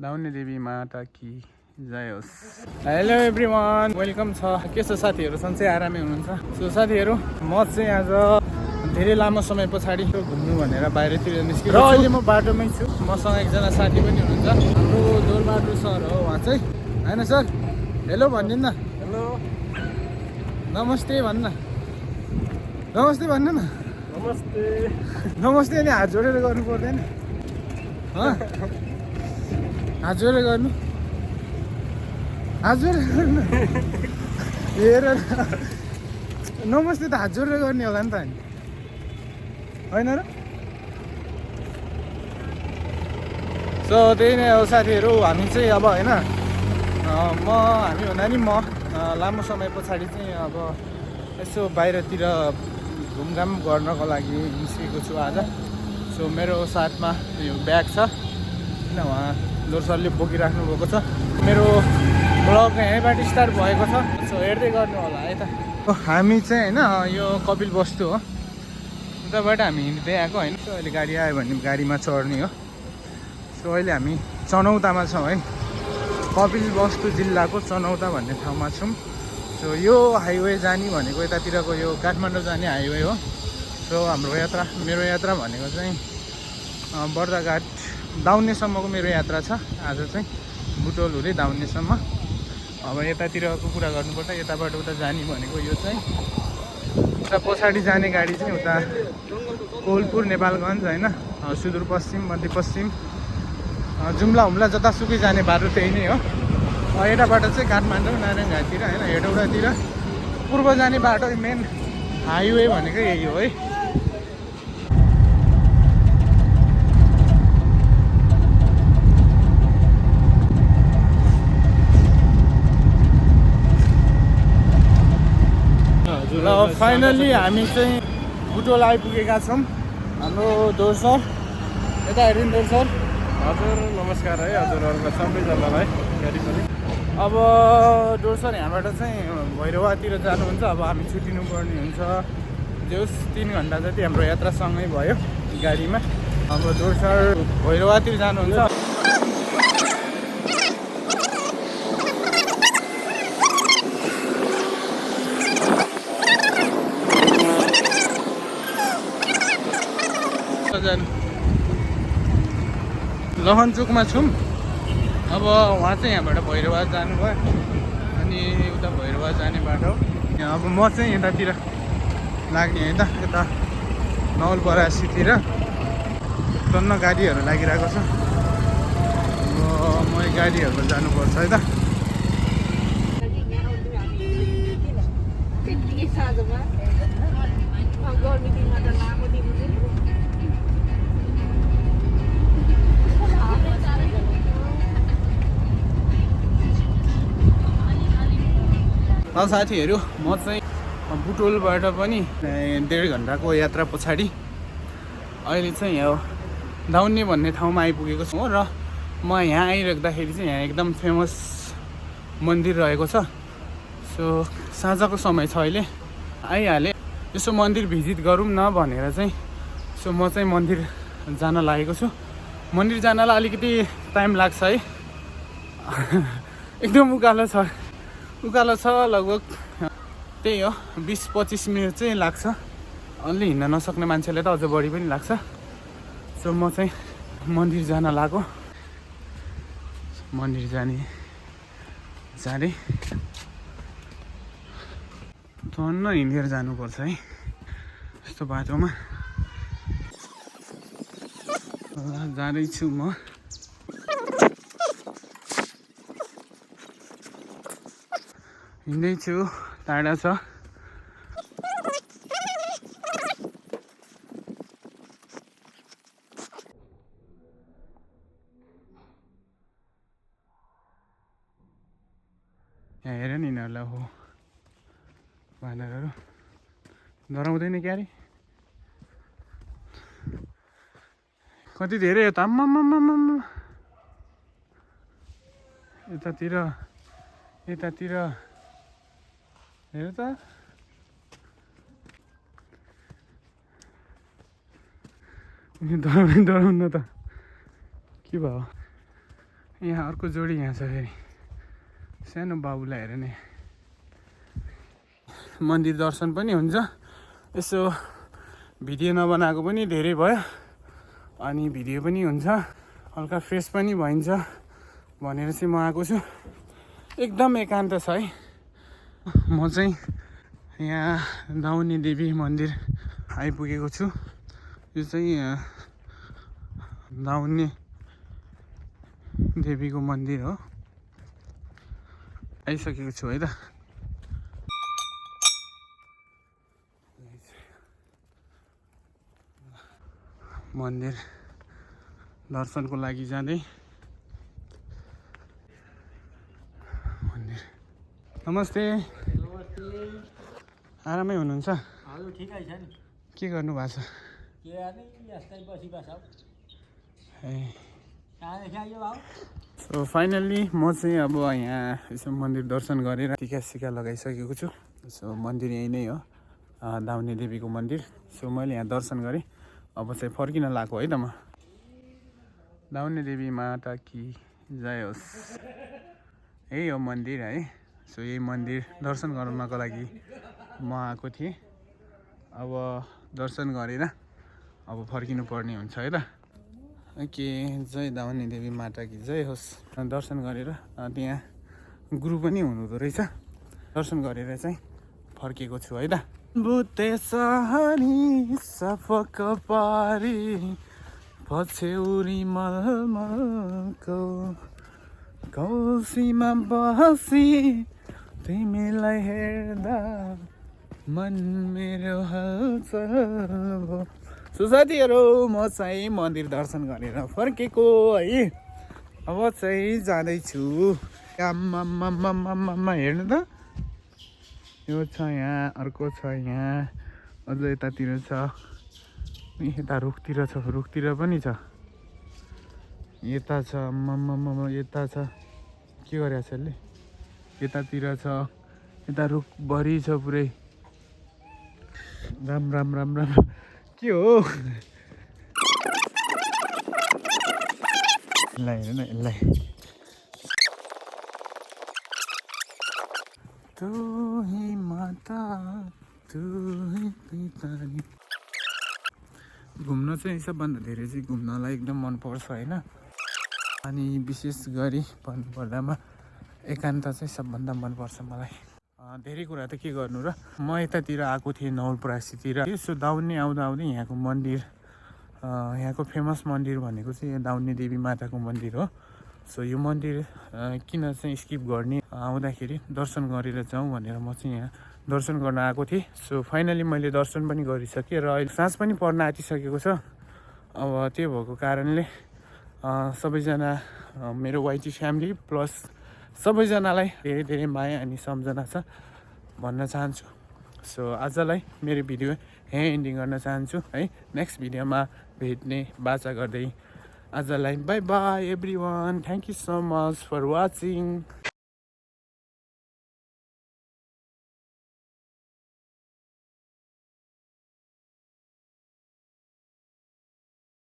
दाउनी देवी माता की जय होस्। Hello everyone, welcome छ। के छ साथीहरू, सन्चै आरामै हुनुहुन्छ? सो साथीहरू, म चाहिँ आज धेरै लामो समय पछाडि घुम्नु भनेर बाहिरतिर निस्केँ र अहिले म बाटोमै छु। मसँग एकजना साथी पनि हुनुहुन्छ, हाम्रो दोलबहादुर सर हो उहाँ चाहिँ, होइन सर? हेलो भनिदिनु न। हेलो, नमस्ते भन्न। नमस्ते भन्नु न। नमस्ते। नमस्ते नि हात जोडेर गर्नु पर्दैन? हात जोडेर गर्नु, हात जोडेर गर्नु। हेर नमस्ते त हात जोडेर गर्ने होला नि त नि, होइन र? सो त्यही नै हो साथीहरू, हामी चाहिँ अब होइन हामी हुँदा नि म लामो समय पछाडि चाहिँ अब यसो बाहिरतिर घुमघाम गर्नको लागि निस्केको छु आज। सो मेरो साथमा यो ब्याग छ, किन उहाँ लोर सरले बोकिराख्नु भएको छ। मेरो ब्लग यहीँबाट स्टार्ट भएको छ, सो हेर्दै गर्नु होला है त। हामी चाहिँ होइन यो कपिल वस्तु हो, उताबाट हामी हिँड्दै आएको होइन। सो अहिले गाडी आयो भने गाडीमा चढ्ने हो। सो अहिले हामी चनौतामा छौँ है, कपिल वस्तु जिल्लाको चनौता भन्ने ठाउँमा छौँ। सो यो हाइवे जाने भनेको यतातिरको यो काठमाडौँ जाने हाइवे हो। सो हाम्रो यात्रा, मेरो यात्रा भनेको चाहिँ बर्दाघाट दाउनेसम्मको मेरो यात्रा छ आज चाहिँ, बुटोल हुँदै दाउनेसम्म। अब यतातिरको कुरा गर्नुपर्दा यताबाट उता जाने भनेको यो चाहिँ उता पछाडि जाने गाडी चाहिँ उता कोलपुर नेपालगञ्ज होइन, सुदूरपश्चिम मध्यपश्चिम जुम्ला हुम्ला जतासुकै जाने बाटो त्यही नै हो। यताबाट चाहिँ काठमाडौँ नारायणघाटतिर होइन हेटौडातिर पूर्व जाने बाटो मेन हाइवे भनेको यही हो है। ल फाइनल्ली हामी चाहिँ बुटोल आइपुगेका छौँ। हाम्रो दोर सर यता हेरिन्, दोर सर। हजुर नमस्कार है हजुरहरूको सबैजनालाई फेरि पनि। अब दोर सर यहाँबाट चाहिँ भैरवातिर जानुहुन्छ। अब हामी छुट्टिनु पर्ने हुन्छ, जोस् 3 घन्टा जति हाम्रो यात्रा सँगै भयो गाडीमा। अब दोर सर भैरवातिर जानुहुन्छ। लहनचोकमा छौँ। अब उहाँ चाहिँ यहाँबाट भैरवा जानुभयो, अनि उता भैरवा जाने बाटो। अब म चाहिँ यतातिर लाग्ने है त, यता नवलपरासीतिर टन्न गाडीहरू लागिरहेको छ। अब म गाडीहरू जानुपर्छ है त। साथीहरू, म चाहिँ बुटोलबाट पनि 1.5 घन्टाको यात्रा पछाडि अहिले चाहिँ यहाँ दाउन्ने भन्ने ठाउँमा आइपुगेको छु र म यहाँ आइराख्दाखेरि चाहिँ यहाँ एकदम फेमस मन्दिर रहेको छ। सो साँझको समय छ, अहिले आइहालेँ। यसो मन्दिर भिजिट गरौँ न भनेर चाहिँ सो म चाहिँ मन्दिर जान लागेको छु। मन्दिर जानलाई अलिकति टाइम लाग्छ है, एकदम उकालो छ लगभग त्यही हो 20-25 मिनट चाहिँ लाग्छ। अलि हिँड्न नसक्ने मान्छेले त अझ बढी पनि लाग्छ। सो म चाहिँ मन्दिर जान लागेको, मन्दिर जाने टन्न हिँडेर जानुपर्छ है यस्तो बाटोमा। जाँदैछु म, हिँड्दैछु, टाढा छ। यहाँ हेर नि यिनीहरूलाई, हो बाँदरहरू डराउँदैन क्यारे, कति धेरै हो त। आम्मामामामा, यतातिर हेर त। डराउनु त के भयो, यहाँ अर्को जोडी यहाँ छ फेरि सानो बाबुलाई हेर्ने मन्दिर दर्शन पनि हुन्छ यसो भिडियो नबनाएको पनि धेरै भयो अनि भिडियो पनि हुन्छ हल्का फ्रेस पनि भइन्छ भनेर चाहिँ म आएको छु एकदम एकान्त छ है म चाहिँ यहाँ दाउनी देवी मन्दिर आइपुगेको छु यो चाहिँ दाउनी देवीको मन्दिर हो आइसकेको छु है त मन्दिर दर्शनको लागि जाँदै मन्दिर नमस्ते आरामै हुनुहुन्छ हजुर ठिकै छ नि के गर्नु भएको छ के गर्ने यस्तै बसिबस्छ ए कहाँदेखि आइयो भाउ सो फाइनल्ली म चाहिँ अब यहाँ यसो मन्दिर दर्शन गरेर टिका सिका लगाइसकेको छु सो मन्दिर यही नै हो दाउनी देवीको मन्दिर सो मैले यहाँ दर्शन गरेँ अब चाहिँ फर्किन लागेको है त म दाउनी देवी माता कि जय होस् यही हो मन्दिर है सो यही मन्दिर दर्शन गर्नको लागि म आएको थिएँ अब दर्शन गरेर अब फर्किनु पर्ने हुन्छ है त ओके जय दाउनी देवी माता कि जय होस् दर्शन गरेर त्यहाँ गुरु पनि हुनुहुँदो रहेछ दर्शन गरेर चाहिँ फर्किएको छु है त बुते सहरी सफक पारी पछ्यौरी मलमलको कौसीमा बसी तिमीलाई हेर्दा मन मेरो हलचल भयो सो साथीहरू म चाहिँ मन्दिर दर्शन गरेर फर्केको है अब चाहिँ जाँदैछु आम्मामामामामा हेर्नु त यो छ यहाँ अर्को छ यहाँ अझ यतातिर छ यता रुखतिर छ रुखतिर पनि छ यता छ आम्मामामा यता छ के गरेको छ यसले यतातिर छ यता रुखभरि छ पुरै राम राम राम राम के हो यसलाई हेर न यसलाई तू ही माता तू ही पिता घुम्न चाहिँ सबभन्दा धेरै चाहिँ घुम्नलाई एकदम मनपर्छ होइन अनि विशेष गरी भन्नुपर्दामा एकान्त चाहिँ सबभन्दा मनपर्छ मलाई धेरै कुरा त के गर्नु र म यतातिर आएको थिएँ नवलपरासीतिर यसो दाउनी आउँदा आउँदै यहाँको मन्दिर यहाँको फेमस मन्दिर भनेको चाहिँ दाउनी देवी माताको मन्दिर हो सो यो मन्दिर किन चाहिँ स्किप गर्ने आउँदाखेरि दर्शन गरेर जाउँ भनेर म चाहिँ यहाँ दर्शन गर्न आएको थिएँ सो फाइनली मैले दर्शन पनि गरिसकेँ र अहिले साँझ पनि पर्न आँटिसकेको छ अब त्यो भएको कारणले सबैजना मेरो वाइटी फ्यामिली प्लस सबैजनालाई धेरै धेरै माया अनि सम्झना छ भन्न चाहन्छु सो आजलाई मेरो भिडियो यहीँ एन्डिङ गर्न चाहन्छु है नेक्स्ट भिडियोमा भेट्ने बाचा गर्दै आजलाई bye bye every one thank you so much for watching